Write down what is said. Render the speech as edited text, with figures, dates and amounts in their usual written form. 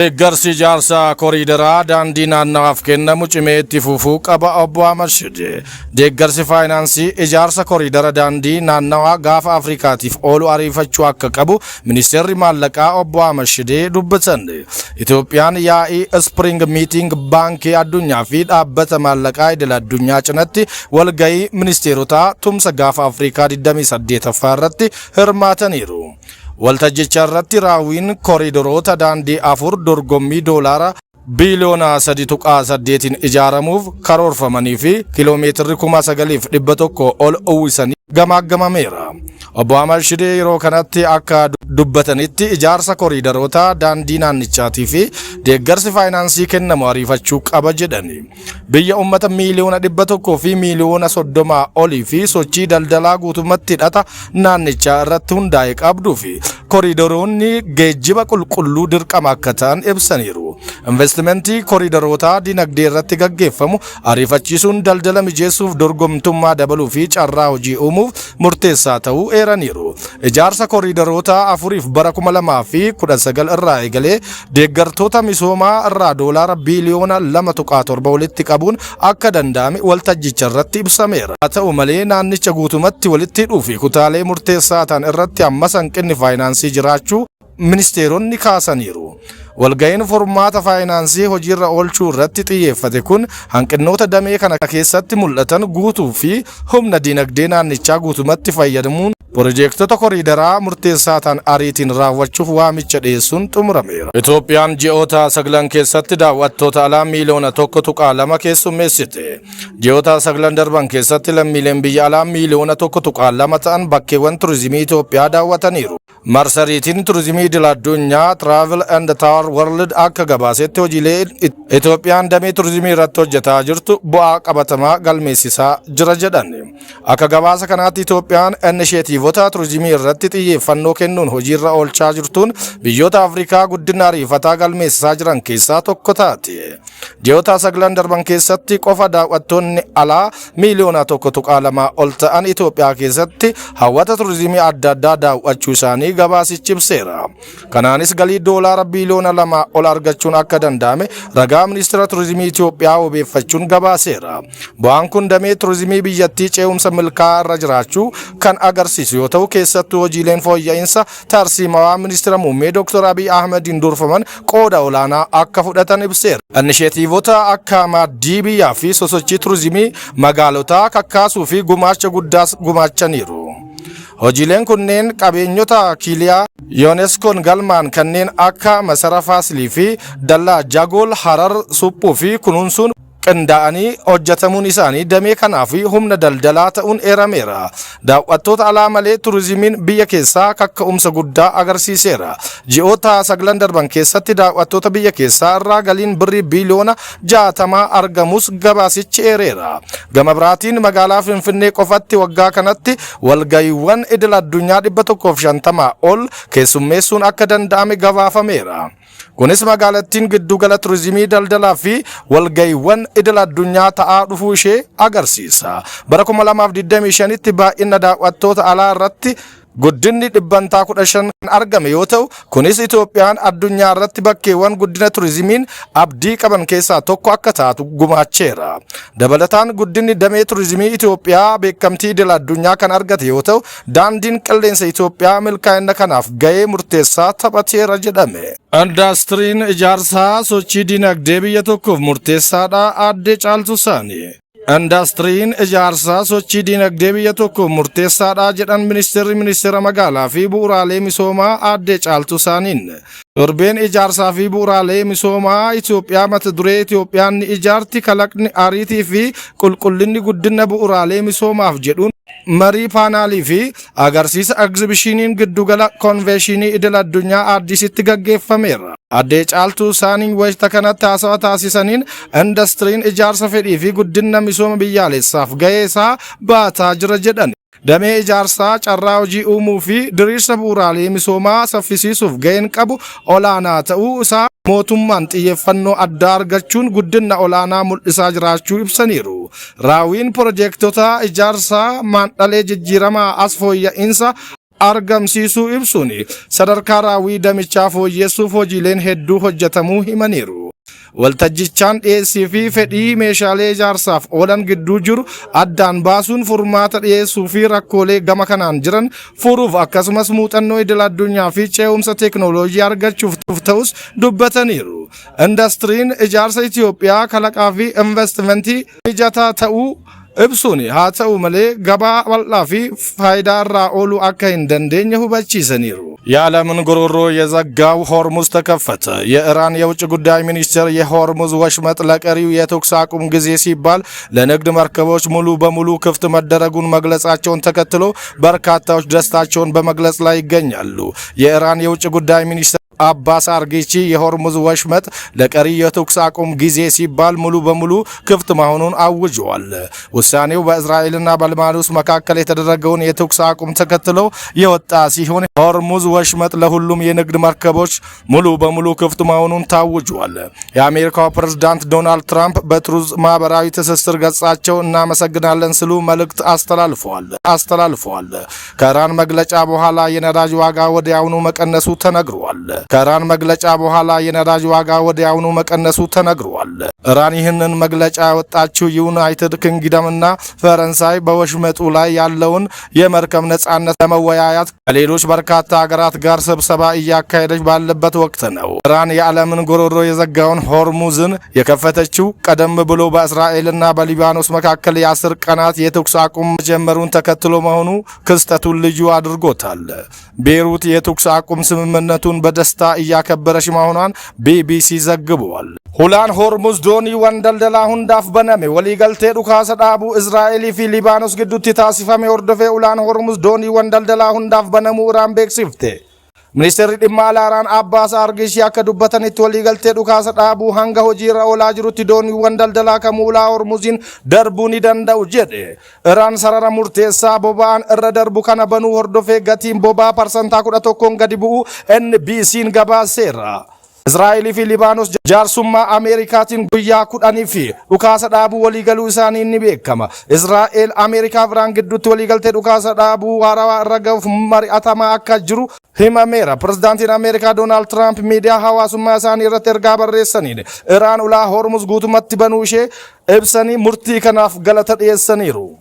Deeggarsi ijaarsa koriidaraa daandii naannawaaf kennamu cimee itti fufuu qaba Obbo Ahmad Shide. Deeggarsi faayinaansii ijaarsa koriidara daandii naannawaa gaafa Afrikaatiif oolu ariifachuu akka qabu ministeerri maallaqaa Obbo Ahmad Shidee dubbatan. Itoophiyaan yaa'ii Spring Meeting Baankii Addunyaa fi dhaabbata maallaqaa idil addunyaa cinatti walgahii ministeerotaa tumsa gaafa Afrikaa 28ffaa irratti hirmaataniiru. Waltajjicha irratti raawwiin koriidoroota daandii afur dorgommii doolaara biiliyoona 3.8n ijaaramuuf karoorfamanii fi kiiloomeetirri 9,100 ol uwwisanii gamaaggamameera. Obbo Ahmad Shidee yeroo kanatti akka dubbatanitti ijaarsa koriidaroota daandii naannichaatii fi deeggarsi faayinaansii kennamu ariifachuu qaba jedhani. Biyya uummata miiliyoona 100 fi miiliyoona 30 olii fi sochii daldalaa guutummaatti hidhata naannichaa irratti hundaa'e qabduu fi koriidoroonni geejjiba qulqulluu dirqama akka ta'an ibsaniiru. Investimentii koriidarootaa dinagdee irratti gaggeeffamu ariifachiisuun daldala mijeessuuf, dorgomtummaa dabaluu fi carraa hojii uumuuf murteessaa ta'uu eeraniiru. Ijaarsa koriidaroota afuriif bara 2019 irraa eegalee deeggartoota misoomaa irraa doolaara biiliyoona 2.7 walitti qabuun akka danda'ame waltajjicha irratti ibsameera. Haa ta'u malee, naannicha guutumatti walitti hidhuu fi kutaalee murteessaa ta'an irratti ammas hanqinni faayinaansii jiraachuu ministeeronni kaasaniiru. Walga'iin furmaata faayinaansii hojiirra oolchuu irratti xiyyeeffate kun hanqinnoota damee kana keessatti mul'atan guutuu fi humna dinagdee naannichaa guutumatti fayyadamuun piroojeektota koriidaraa murteessaa ta'an ariitiin raawwachuuf waamicha dhiyeessuun xumurameera. Itoophiyaan ji'oota 9 keessatti daawwattoota alaa miiliyoona 1.2 keessummeessite. Ji'oota 9 darban keessatti lammiileen biyya alaa miiliyoona 1.2 ta'an bakkeewwan turizimii Itoophiyaa daawwataniiru. Marsariitiin turizimii idil addunyaa Travel and Tour World akka gabaasetti, hojiilee Itoophiyaan damee turizimii irratti hojjetaa jirtu bu'aa qabatamaa galmeessisaa jira jedhan. Akka gabaasa kanaatti, Itoophiyaan inisheetiivota turizimii irratti xiyyeeffannoo kennuun hojiirra oolchaa jirtuun biyyoota Afrikaa guddina ariifataa galmeessisaa jiran keessaa tokko taate. Ji'oota 9 darban keessatti qofa daawwattoonni alaa miiliyoona 1.2 ol ta'an Itoophiyaa keessatti hawwata turizimii adda addaa daawwachuu isaanii gabaasichi ibseera. Kanaanis galii doolaara biiliyoona 2 ol argachuun akka danda'ame ragaa ministeera turizimii Itoophiyaa wabeeffachuun gabaaseera. Bu'aan kun damee turizimii biyyattii ce'umsa milkaa'aa irra jiraachuu kan agarsiisu yoo ta'u, keessattuu hojiileen fooyya'insa tarsiimawaa ministeera muummee Dr. Abiy Ahmediin durfaman qooda olaanaa akka fudhatan ibseera. Inisheetiivota akka maaddii biyyaa fi sosochii turizimii magaalotaa kakkaasuu fi gumaacha guddaas gumaachaniiru. Hojiileen kunneen qabeenyota kiiliyaa Yuuneskoon galmaan kanneen akka Masara Faasilii fi Dallaa Jagool Harar suphuu fi kunuunsuun qindaa'anii hojjetamuun isaanii damee kanaa fi humna daldalaa ta'uun eerameera. Daawwattoota alaa malee turizimiin biyya keessaa kakka'umsa guddaa agarsiiseera. Ji'oota 9 darban keessatti daawwattoota biyya keessaa irraa galiin birrii biiliyoona 60 argamus gabaasichi eereera. Gama biraatiin, magaalaa Finfinnee qofatti waggaa kanatti walgayiiwwan idil addunyaa 150 ol keessummeessuun akka danda'ame gabaafameera. Kunis magaalattiin giddugala turizimii, daldalaa fi walgayiiwwan idil addunyaa ta'aa dhufuu ishee agarsiisa. Bara 2025tti baay'ina daawwattoota alaa irratti guddinni dhibbantaa 15 kan argame yoo ta'u, kunis Itoophiyaan addunyaa irratti bakkeewwan guddina turizimiin abdii qaban keessaa tokko akka taatu gumaacheera. Dabalataan, guddinni damee turizimii Itoophiyaa beekamtii idil addunyaa kan argate yoo ta'u, daandiin qilleensa Itoophiyaa milkaa'ina kanaaf gahee murteessaa taphateera jedhame. Indaastiriin ijaarsaa sochii dinagdee biyya tokkoof murteessaadha, Aadde Caaltuu Saanii. Indaastiriin ijaarsaa sochii dinagdee biyya tokkoof murteessaadha jedhan ministeerri ministeera magaalaa fi bu'uuraalee misoomaa Aadde Caaltuu Saaniin. Torbeen ijaarsaa fi bu'uuraalee misoomaa Itoophiyaa mata duree "Itoophiyaan ni ijaarti, kalaqni, ariitii fi qulqullinni guddina bu'uuraalee misoomaaf" jedhuun marii paanaalii fi agarsiisa egzibishiniin giddugala konveeshinii idil addunyaa Addisitti gaggeeffameera. Addee Caaltuu Saaniin wayita kanatti haasawa taasisaniin, indastiriin ijaarsa fedhii fi guddina misooma biyyaalessaaf gahee isaa baataa jira jedhan. Damee ijaarsaa carraa hojii uumuu fi diriirsa bu'uuraalee misoomaa saffisiisuuf gaheen qabu olaanaa ta'uu isaa mootummaan xiyyeeffannoo addaa argachuun guddina olaanaa mul'isaa jiraachuu ibsaniiru. Raawwiin piroojeektota ijaarsaa maandhalee jijjiiramaa as fooyya'insa Argamsiisuu ibsuun sadarkaa raawwii damichaa fooyyessuuf hojiileen hedduu hojjetamuu himaniiru. Waltajjichaan dhiyeessii fi fedhii meeshaalee ijaarsaaf oolan gidduu jiru addaan baasuun furmaata dhiyeessuu fi rakkoolee gama kanaan jiran furuuf, akkasumas muuxannoo idil addunyaa fi ce'umsa teeknooloojii argachuuf ta'us dubbataniiru. Indastiriin ijaarsa Itoophiyaa kalaqaa fi investimentii mijataa ta'uu ibsuun, haa ta'u malee gabaa bal'aa fi faayidaa irraa ooluu akka hin dandeenye hubachiisaniiru. የዓለምን ጉሮሮ የዘጋው ሆርሙዝ ተከፈተ። የኢራን የውጭ ጉዳይ ሚኒስትር የሆርሙዝ ወሽመጥ ለቀሪው የተኩስ አቁም ጊዜ ሲባል ለንግድ መርከቦች ሙሉ በሙሉ ክፍት መደረጉን መግለጻቸውን ተከትሎ በርካታዎች ደስታቸውን በመግለጽ ላይ ይገኛሉ። የኢራን የውጭ ጉዳይ ሚኒስትር አባስ አራግቺ የሆርሙዝ ወሽመጥ ለቀሪ የተኩስ አቁም ጊዜ ሲባል ሙሉ በሙሉ ክፍት መሆኑን አውጀዋል። ውሳኔው በእስራኤልና በሊባኖስ መካከል የተደረገውን የተኩስ አቁም ተከትሎ የወጣ ሲሆን፣ ሆርሙዝ ወሽመጥ ለሁሉም የንግድ መርከቦች ሙሉ በሙሉ ክፍት መሆኑን ታውጇል። የአሜሪካው ፕሬዝዳንት ዶናልድ ትራምፕ በትሩዝ ማህበራዊ ትስስር ገጻቸው እናመሰግናለን ሲሉ መልእክት አስተላልፈዋል። ከኢራን መግለጫ በኋላ የነዳጅ ዋጋ ወዲያውኑ መቀነሱ ተነግሯል። ከኢራን መግለጫ በኋላ የነዳጅ ዋጋ ወዲያውኑ መቀነሱ ተነግሯል። ኢራን ይህንን መግለጫ ያወጣችው ዩናይትድ ኪንግደምና ፈረንሳይ በወሽመጡ ላይ ያለውን የመርከብ ነጻነት ለመወያየት ከሌሎች በርካታ ሀገራት ጋር ስብሰባ እያካሄደች ባለበት ወቅት ነው። ኢራን የዓለምን ጉሮሮ የዘጋውን ሆርሙዝን የከፈተችው ቀደም ብሎ በእስራኤልና በሊባኖስ መካከል የ10 ቀናት የተኩስ አቁም መጀመሩን ተከትሎ መሆኑ ክስተቱን ልዩ አድርጎታል። ቤይሩት የተኩስ አቁም ስምምነቱን በደስታ እያከበረች መሆኗን ቢቢሲ ዘግቧል። Ulaan Hormuz dooniiwwan daldalaa hundaaf baname. Waliigaltee dhukaasa dhaabuu Israa'elii fi Libaanos gidduutti taasifame hordofee ulaan Hormuz dooniiwwan daldalaa hundaaf banamuu Iraan beeksifte. Ministeerri dhimma alaa Iraan Abbaas Araagchii akka dubbatanitti, waliigaltee dhukaasa dhaabuu hanga hojiirra oolaa jirutti dooniiwwan daldalaa kamuu ulaa Hormuziin darbuu ni danda'u jedhe. Iraan sarara murteessaa boba'aan irra darbu kana banuu hordofee gatiin boba'aa 11% gadi bu'uu NBC'n gabaaseera. Israa'elii fi Libaanos jaarsummaa Ameerikaatiin guyyaa 10 fi dhukaasa dhaabuu waliigaluu isaanii ni beekama. Israa'el Ameerikaa fi Iraan gidduutti waliigaltee dhukaasa dhaabuu haarawaa irra gahuuf mari'atamaa akka jiru himameera. Pirezidaantiin Ameerikaa Doonaald Tiraamp miidiyaa hawaasummaa isaanii irratti ergaa barreessaniin Iraan ulaa Hormuz guutumatti banuu ishee ibsanii murtii kanaaf galata dhiyeessaniiru.